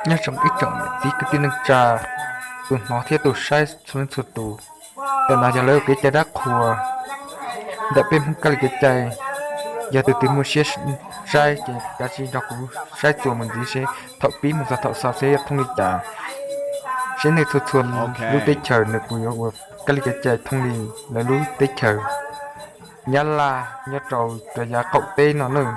Nyob zoo ib tsoom niam txiv kwv tij neej tsa, tus hnov thiab tus saib txhua leej txhua tus, ntawm no yog lawv kev cai dab qhuas ntawm peb Hmoob kab li kev cai. Yog tus twg muaj siab saib ces kav tsij nrog kuv saib txuas mus ntxiv seb thaum pib mus txog thaum xaus seb yog thooj li cas, seb nej txhua txhua lub teb chaws nws puas yuav ua kab li kev cai thooj li lawv lub teb chaws Nyab Laj nyob rau cov yav qaum teb no nawb.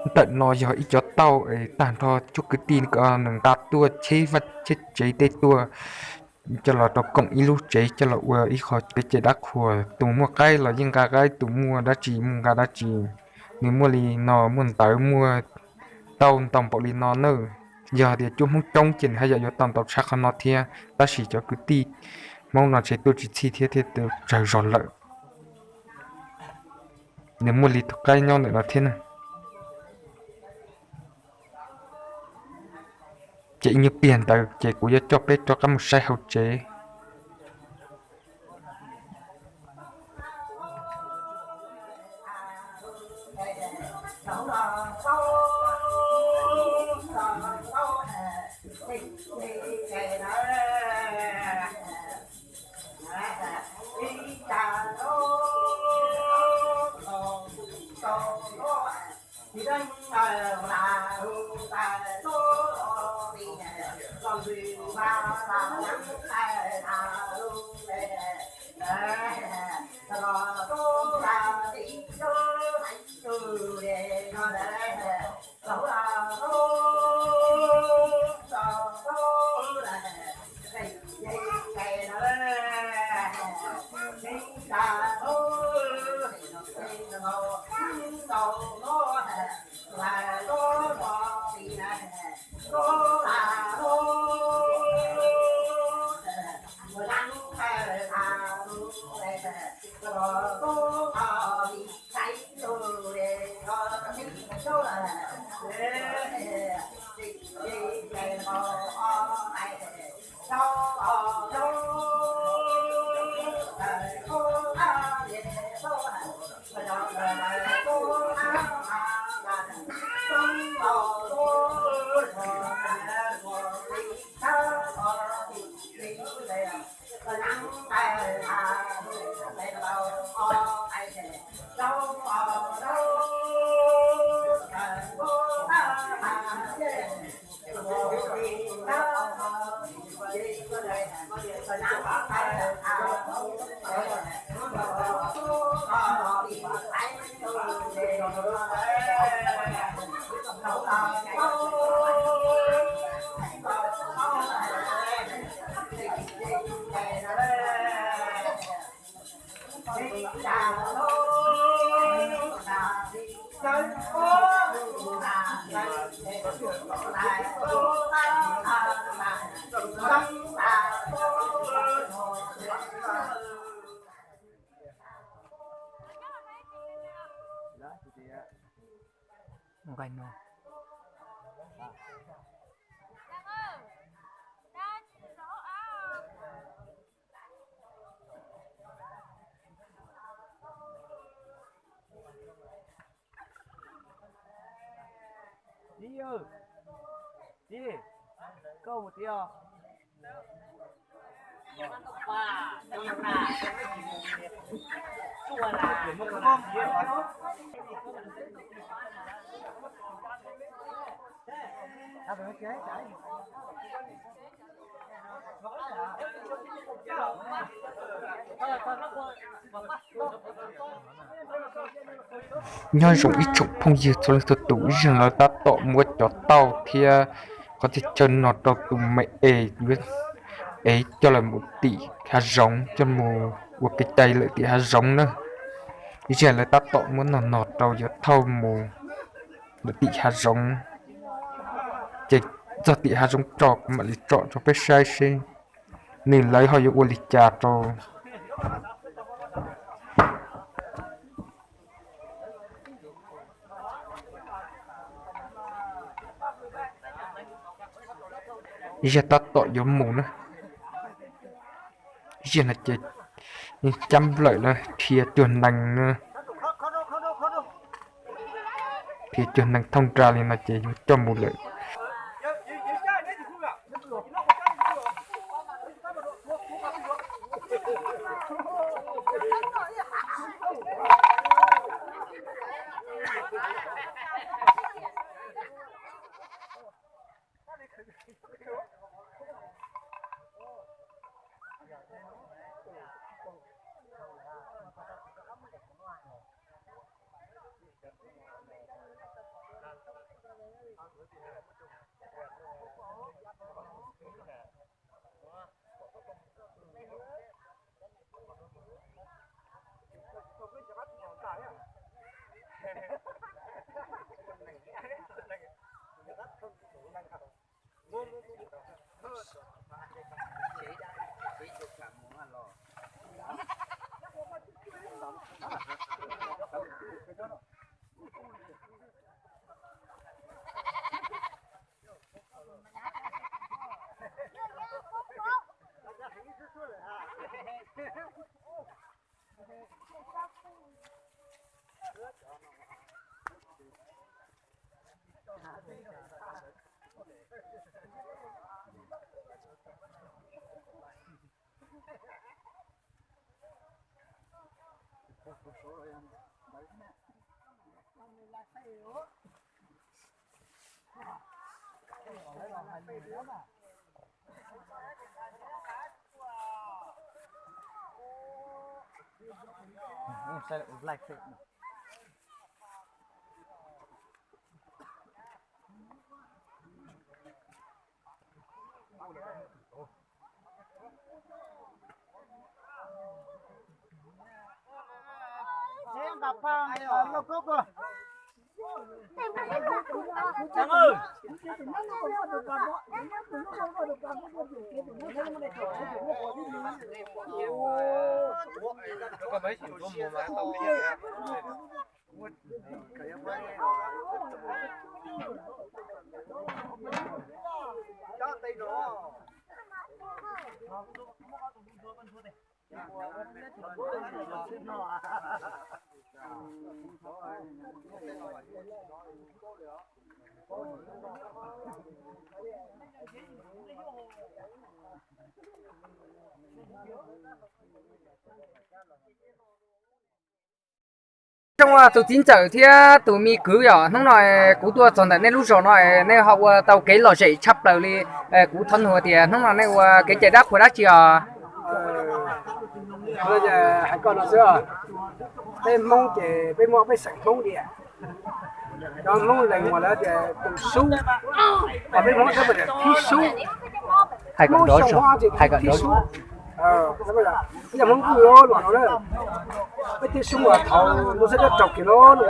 Ntawm no yog ib cov tauj es tag nrho cov kwv tij nqa tuaj cheb vaj cheb tsev tej tuaj coj los rau koom ib lub tsev coj los ua ib qho kev cai dab qhuas. Tus muaj qaib los yeej nqa qaib, tus muaj dab tsi muaj nqa dab tsi. Nws muaj li no, muaj ntawv muaj tau ntau npaum li no nawb. Yog tias cuab Hmoob coob ces nws haj yam yuav tau ntau tshaj qhov no thiab, tab sis cov kwv tij Hmoob no ntshe tuaj tsis txhij thiab thiaj tsawg zog lawm. Nws muaj li tus qaib nyob ntawm no thiab na. Ces ib nyuag pliag ntawd ces kuv yuav coj peb rov qab mus saib hauv tsev. Txiv, txiv, koj mus txiv os. Nyob zoo ib tsoom phooj ywg txhua leej txhua tus, ib zaug lawv tab tom muab cov tauj thiab qhov txhia chaw no rau tus me es, es coj lawv mus tim hav zoov, coj mus ua kev cai lawm tim hav zoov na. Ib zaug lawv tab tom muab no no rau yuav thauj mus lawm tim hav zoov. Ces txog tim hav zoov tso kuv mam li tsom rau peb saib seb nws lawv ho yuav ua li cas rau. Ib zaug tab tom yuav mus na. Ib zaug no ces cab nplawm na, dhia cuag nees na. Dhia cuag nees thooj nra li no ces yuav coj mus lawm. Zoo, tus txiv ntxawm thiab tus me kwv yom, hnub no kuv tuaj txog ntawm nej lub zos no, nej ho ua tau kev lom zem tshaj plaws li. Kuv thov nug tias hnub no nej ua kev cai dab qhuas dab tsi os? Hais koj no xwb, peb Hmoob ces peb muaj peb xeem Hmoob tias, cov Hmoob lees mas lawv tias tus sub, peb Hmoob thiaj tias thib sub. Hmoob xyoo Hmoob ces thib sub. Peb yog Hmoob Vwj los no, peb thib sub mas thaum ntuj teb raug kev los no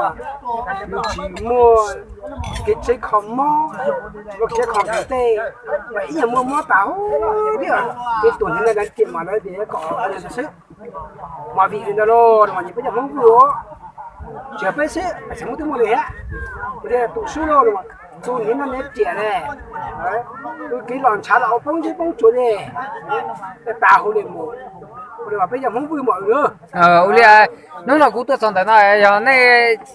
mas nws tsis muaj kev tsev kho mob, muaj kev tsev kho kev tej, mas ib yam muaj mob tas li. Kev tuam hniav ntawd tiam mas lawv tias kom xwb. Mas vim li ntawd los mas peb cov Hmoob Vwj tsis yog peb xwb, xeem Hmoob twb muaj li thiab. Tias tus sub los, tus hniav no nws riam ne, tus kev los ntshav los poob ntsej poob tsuag ne, tas hauv li mus. Ua li mas peb cov Hmoob Vwj mas. Ua li, hnub no kuv tuaj txog ntawm no yog nej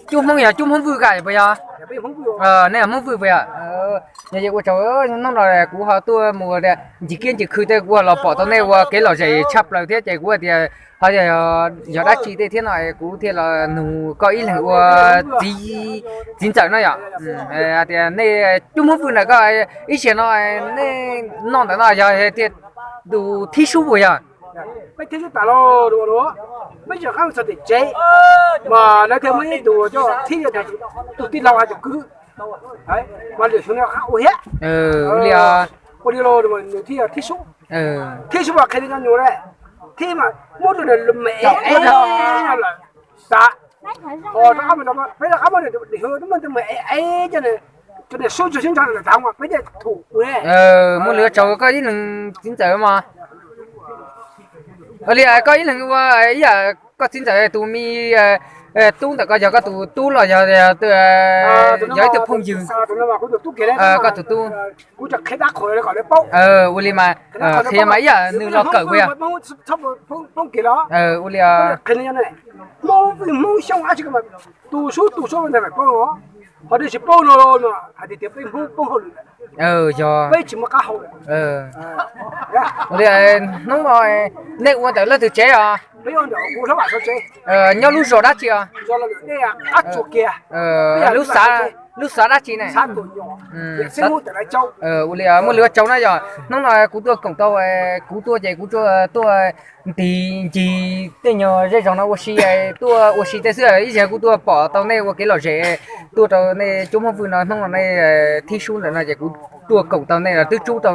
cub Hmoob, yog cub Hmoob Vwj ka puas yog? Nej yog Hmoob Vwj puas yog? Yog ua tsaug, hnub no kuv ho tuaj mus ncig kiab ncig khw tej kuv los pom tau nej ua kev lom zem tshaj plaws thiab ces kuv tias ho yog dab tsi tej thiab no kuv thiaj los nug koj ib leeg ua txiv ntxawm no yom. Tias nej cub Hmoob Vwj ntawm koj ib zaug no, nej noj ntawm no yog tias tus thib sub puas yog? Peb thib sub tas los, peb tsis qab txog tim tsev, mas lawv thiaj muaj ib tug coj thib, tus tij laug hais tus kwv, mas lwm xyoo no qab ua thiab. Ua li, ua li los nws thiaj thib sub. Thib sub mas qhia li cov nyuam lawm, thib mas muab rau nws me es es lawm, xav, ho rov qab, peb rov qab muab lwm xyoo muab tus me es es coj, cov niag sub tsuag siab ntso lawm tas mas peb thiaj thum ua. Muaj lwm tsaug koj ib leeg txiv ntxawm mas. Ua li koj ib leeg ua ib yam koj txiv ntxawm tus me tub ntawm koj yog koj tus tub los yog, yog ib tug phooj ywg? Koj tus tub. Ua li mas, qhia mas ib yam nws los kawm puas yog? Ua li, Hmoob Vwj Hmoob Xyooj dab tsi, tus sub tus sub ntawd mam paub os, ho twb tsis paub no los hais tias tias peb Hmoob poob hauj lwm, yog peb tsis muaj qab hau. Ua li, hnub no nej ua ntawm leej twg tsev os? Nyob lub zos dab tsi os? Lub xav, lub xav dab tsi ne? Ua li, muaj lwm tsaug na yog. Hnub no kuv tuaj koom tau, kuv tuaj ces kuv tuaj ncig tej nyuag zej zos no ua si, tuaj ua si tej xwb, ib zaug kuv tuaj pom tau nej ua kev lom zem, tuaj rau nej cub Hmoob Vwj no, hnub no nej thib sub ntawm no ces kuv tuaj koom tau nej los twb tsub tau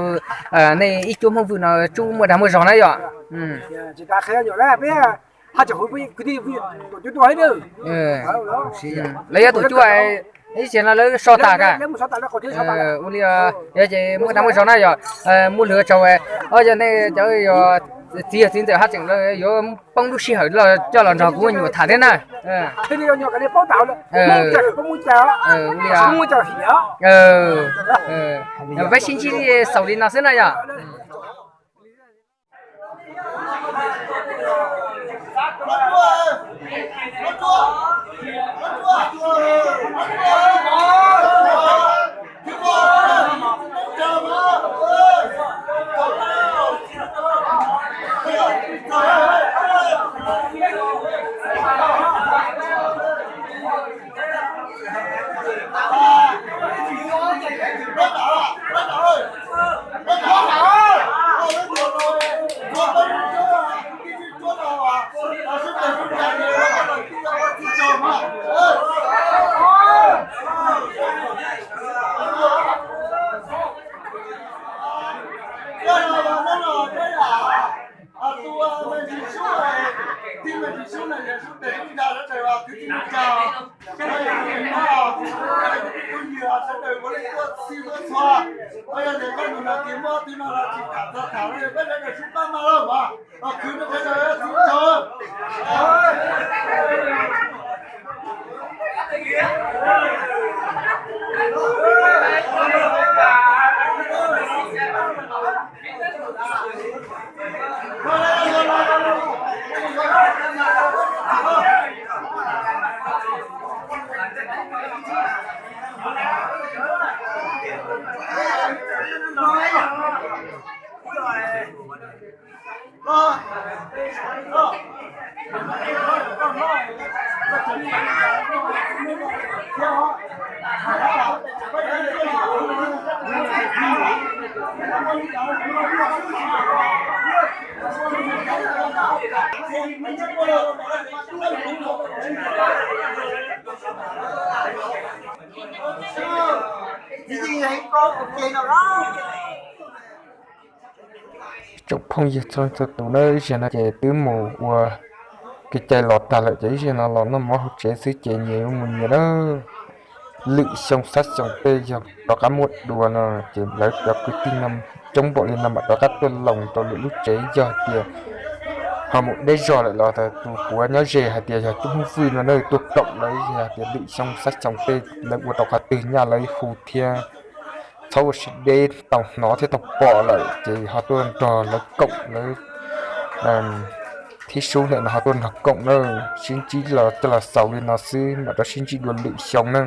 nej ib cub Hmoob Vwj no tsub muaj dag muaj zog na yog. Lawv yuav tus cuab, ib txhia no lawv so tas ka. Ua li, yog ces muaj dag muaj zog na yog, muaj lwm tsaug. Yog nej cov txiv yog txiv ntxawm haj tseem yuav poob lub sij hawm coj los nrog kuv me nyuam tham thiab na. Peb sib ntsib xaus li no xwb na yog. Kwv tij neej tsa, peb yog peb phooj ywg sawv daws ua leej tuaj txhij tuaj txhua, koj yog tias koj nug no ces muaj ob tug no los tsis tham txog tham los peb sawv daws sib pab maj lawm mas los khwv rau sawv daws txhua txhua. Tsoom phooj ywg txhua leej txhua tus na, ib zaug no ces twb mus ua kev cai los tag lawm ces ib zaug no los noj mov hauv tsev xwb ces nyias yuav mus nyias na. Lwm xyoo xab xyoo peb yog rov qab muaj dua no ces lawv cov kwv tij no coob npaum li no mam rov qab tuaj loos rau lwm lub tsev. Yog hais tias ho mus deb zog lawm los tus puav nyob ze hais tias yog Tub Hmoob Vwj no na tuaj koom lawv, yog hais tias lwm xyoo xab xyoo peb lawv ua rau qhov twg nyaj lawv hu thiab. Txhob ua siab deb, tau hnov thiab tau pom lawm ces ho tuaj nrog lawv koom, lawv thib sub ntawm no ho tuaj nrog koom na. Sib ntsib los coj los xaus li no xwb, mam rov sib ntsib dua lwm xyoo na.